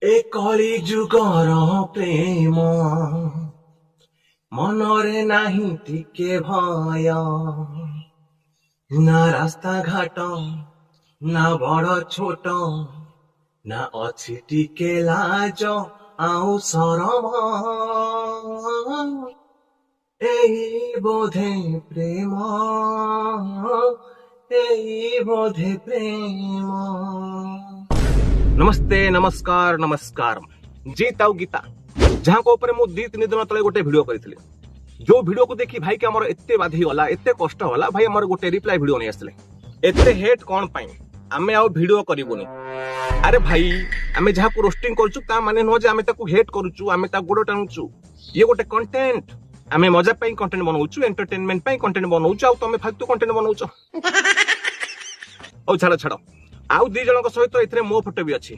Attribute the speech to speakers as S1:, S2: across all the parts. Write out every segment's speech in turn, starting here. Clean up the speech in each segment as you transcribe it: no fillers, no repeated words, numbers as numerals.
S1: ଏ କଳି ଯୁଗର ପ୍ରେମ, ମନରେ ନାହିଁ ଟିକେ ଭୟ, ନା ରାସ୍ତାଘାଟ ନା ବଡ ଛୋଟ, ନା ଅଛି ଟିକେ ଲାଜ ଆଉ ସରମ। ଏଇ ବୋଧେ ପ୍ରେମ, ଏଇ ବୋଧେ ପ୍ରେମ। ନମସ୍ତେ, ନମସ୍କାର, ନମସ୍କାର। ଜିତ୍ ଆଉ ଗୀତା, ଯାହାଙ୍କ ଉପରେ ମୁଁ 2-3 ଦିନ ତଳେ ଗୋଟେ ଭିଡିଓ କରିଥିଲି, ଯୋଉ ଭିଡିଓକୁ ଦେଖି ଭାଇକି ଆମର ଏତେ ବାଧିଗଲା, ଏତେ କଷ୍ଟ ହେଲା, ଭାଇ ଆମର ଗୋଟେ ରିପ୍ଲାଏ ଭିଡିଓ ନେଇ ଆସିଲେ। ଏତେ ହେଟ୍ କଣ ପାଇଁ, ଆମେ ଆଉ ଭିଡିଓ କରିବୁନି। ଆରେ ଭାଇ, ଆମେ ଯାହାକୁ ରୋଷ୍ଟିଂ କରୁଛୁ ତା ମାନେ ନୁହଁ ଯେ ଆମେ ତାକୁ ହେଟ୍ କରୁଛୁ, ଆମେ ତା ଗୋଡ ଟାଣୁଛୁ। ଇଏ ଗୋଟେ କଣ୍ଟେଣ୍ଟ। ଆମେ ମଜା ପାଇଁ କଣ୍ଟେଣ୍ଟ ବନଉଛୁ, ଏଣ୍ଟରଟେନମେଣ୍ଟ ପାଇଁ କଣ୍ଟେଣ୍ଟ ବନଉଛୁ, ଆଉ ତମେ ଫାଲତୁ କଣ୍ଟେଣ୍ଟ ବନଉଛ। ହଉ ଛାଡ ଛାଡ। ଆଉ ଦି ଜଣଙ୍କ ସହିତ ଏଥିରେ ମୋ ଫଟୋ ବି ଅଛି,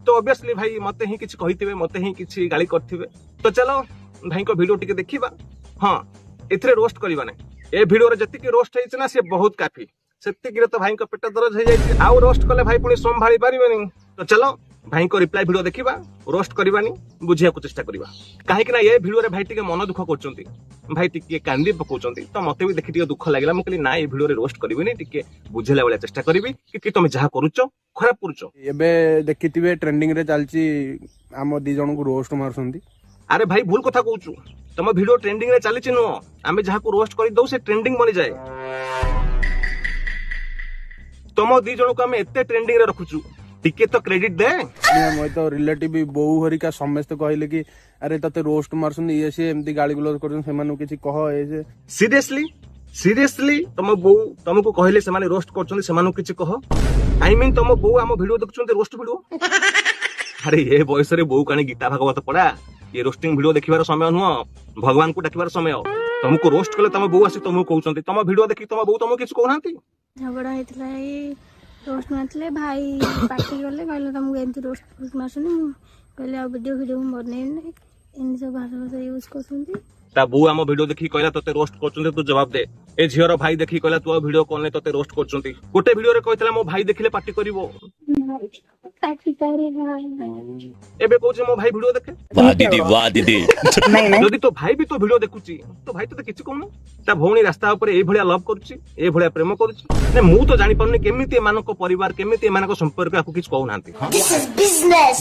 S1: ତ ଅବଭିୟସଲି ଭାଇ ମତେ ହିଁ କିଛି କହିଥିବେ, ମତେ ହିଁ କିଛି ଗାଳି କରିଥିବେ। ତ ଚାଲ, ଭାଇଙ୍କ ଭିଡିଓ ଟିକେ ଦେଖିବା। ହଁ, ଏଥିରେ ରୋଷ୍ଟ କରିବା ନାହିଁ। ଏ ଭିଡିଓରେ ଯେତିକି ରୋଷ୍ଟ ହେଇଛି ନା, ସେ ବହୁତ କାଫି। ସେତିକିରେ ତ ଭାଇଙ୍କ ପେଟ ଦରଜ ହେଇଯାଇଛି। ଆଉ ରୋଷ୍ଟ କଲେ ଭାଇ ପୁଣି ସମ୍ଭାଳି ପାରିବେନି। ତ ଚାଲ, ଭାଇଙ୍କ ରିପ୍ଲାଏ ଭିଡିଓ ଦେଖିବା। ରୋଷ୍ଟ କରିବାନି, ବୁଝିବାକୁ ଚେଷ୍ଟା କରିବା। କାହିଁକି ନା ଏ ଭିଡିଓରେ ଭାଇ ଟିକେ ମନ ଦୁଃଖ କରୁଛନ୍ତି, ଭାଇ ଟିକେ କାନ୍ଦି ପକଉଛନ୍ତି। ତ ମତେ ବି ଦେଖି ଟିକେ ଦୁଃଖ ଲାଗିଲା। ମୁଁ କହିଲି, ନା, ଏ ଭିଡିଓରେ ରୋଷ୍ଟ କରିବିନି, ଟିକେ ବୁଝିଲା ଭଳିଆ ଚେଷ୍ଟା କରିବି କି ତମେ ଯାହା କରୁଛ ଖରାପ କରୁଛ।
S2: ଏବେ ଦେଖିଥିବେ, ଟ୍ରେଣ୍ଡିଂ ରେ ଚାଲିଛି, ଆମ ଦି ଜଣଙ୍କୁ ରୋଷ୍ଟ ମାରୁଛନ୍ତି।
S1: ଆରେ ଭାଇ, ଭୁଲ କଥା କହୁଛୁ। ତମ ଭିଡିଓ ଟ୍ରେଣ୍ଡିଂ ରେ ଚାଲିଛି ନୁହଁ, ଆମେ ଯାହାକୁ ରୋଷ୍ଟ କରିଦଉ ସେ ଟ୍ରେଣ୍ଡିଂ ବନିଯାଏ। ତମ ଦି ଜଣକୁ ଆମେ ଏତେ ଟ୍ରେଣ୍ଡିଂ ରେ ରଖୁଛୁ, ଟିକେ ତ କ୍ରେଡିଟ ଦେ।
S2: ମୋ ତ ରିଲେଟିଭ, ବୋଉ ହରିକା ସମସ୍ତେ କହିଲେ କି ଆରେ, ତତେ ରୋଷ୍ଟ ମାରୁଛନ୍ତି, ଇଏ ସିଏ, ଏମିତି ଗାଳି ଗୁଲଜ କରୁଛନ୍ତି, ସେମାନଙ୍କୁ କିଛି କହ, ଏ ସେ।
S1: ସିରିୟସଲି, ସିରିୟସଲି, ତମ ବୋଉ ତମକୁ କହିଲେ ସେମାନେ ରୋଷ୍ଟ କରୁଛନ୍ତି, ସେମାନଙ୍କୁ କିଛି କହ? I mean, ତମ ବୋଉ ଆମ ଭିଡିଓ ଦେଖୁଛନ୍ତି, ରୋଷ୍ଟ ଭିଡିଓ? ଆରେ, ଏ ବୟସରେ ବୋଉ କାଣି ଗୀତା ଭାଗବତ ପଢା। ଏ ରୋଷ୍ଟିଂ ଭିଡିଓ ଦେଖିବାର ସମୟ ନୁହଁ, ଭଗବାନଙ୍କୁ ଡାକିବାର ସମୟ। ତମକୁ ରୋଷ୍ଟ କଲେ ତମ ବୋଉ ଆସି ତମକୁ କହୁଛନ୍ତି। ତମ ଭିଡିଓ ଦେଖି ତମ ବୋଉ ତମକୁ କିଛି କହୁନାହାନ୍ତି?
S3: ଝଗଡ଼ା ହେଇଥିଲା, ଏଇ ରୋଷ୍ଟ ମାରିଥିଲେ। ଭାଇ ପାଟି କଲେ, କହିଲେ ତମକୁ ଏମିତି ରୋଷ୍ଟ ଫୋଷ୍ଟ ମାରୁଛନ୍ତି। ମୁଁ କହିଲି, ଆଉ ଭିଡ଼ିଓ ଫିଡ଼ିଓ ମୁଁ ବନେଇବିନି, ଏମିତି ସବୁ ଭାଷା ଭାଷା ୟୁଜ୍ କରୁଛନ୍ତି।
S1: ତା ବୋଉ ଆମ ଭିଡିଓ ଦେଖିକି କହିଲା, ତତେ ରୋଷ୍ଟ କରୁଛନ୍ତି, ତୁ ଜବାବ ଦେ। ଏ ଝିଅର ଭାଇ ଦେଖିକି କହିଲା, ତୁ ଆଉ ଭିଡିଓ କରନି, ତତେ ରୋଷ୍ଟ କରୁଛନ୍ତି। ଗୋଟେ ଭିଡିଓରେ କହିଥିଲା, ମୋ ଭାଇ ଦେଖିଲେ ପାଟି କରିବ।
S3: ପାଟି କରିବ।
S1: ଏବେ କହୁଛି ମୋ ଭାଇ ଭିଡିଓ ଦେଖେ।
S4: वाह दीदी, वाह दीदी।
S1: ଯଦି ତୋ ଭାଇ ବି ତୋ ଭିଡିଓ ଦେଖୁଛି, ତୋ ଭାଇ ତୋତେ କିଛି କହୁନି? ତା ଭଉଣୀ ରାସ୍ତା ଉପରେ ଏଇଭଳିଆ ଲଭ୍ କରୁଛି, ଏଇଭଳିଆ ପ୍ରେମ କରୁଛି। ନା, ମୁଁ ତ ଜାଣିପାରୁନି କେମିତି ଏମାନଙ୍କ ପରିବାର, କେମିତି ଏମାନଙ୍କ ସମ୍ପର୍କ ଆକୁ କିଛି କହୁନାହାନ୍ତି।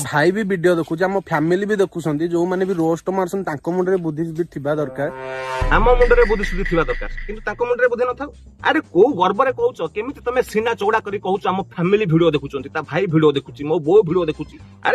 S2: ଭାଇ ବି ଭିଡିଓ ଦେଖୁଛି, ଆମ ଫ୍ୟାମିଲି ବି ଦେଖୁଛନ୍ତି। ଯୋଉମାନେ ବି ରୋଷ୍ଟ ମାରୁଛନ୍ତି, ତାଙ୍କ ମୁଣ୍ଡରେ ବୁଦ୍ଧି ସୁଦ୍ଧି ଥିବା ଦରକାର।
S1: ଆମ ମୁଣ୍ଡରେ ବୁଦ୍ଧି ସୁଦ୍ଧି ଥିବା ଦରକାର, କିନ୍ତୁ ତାଙ୍କ ମୁଣ୍ଡରେ ବୁଦ୍ଧି ନଥାଉ। ଆରେ, କୋଉ ଗର୍ବରେ କହୁଛ? କେମିତି ତମେ ସିନା ଚଉଡା କରି କହୁଛ ଆମ ଫ୍ୟାମିଲି ଭିଡିଓ ଦେଖୁଛନ୍ତି, ତା ଭାଇ ଭିଡିଓ ଦେଖୁଛି, ମୋ ବୋଉ ଭିଡିଓ ଦେଖୁଛି? ଆରେ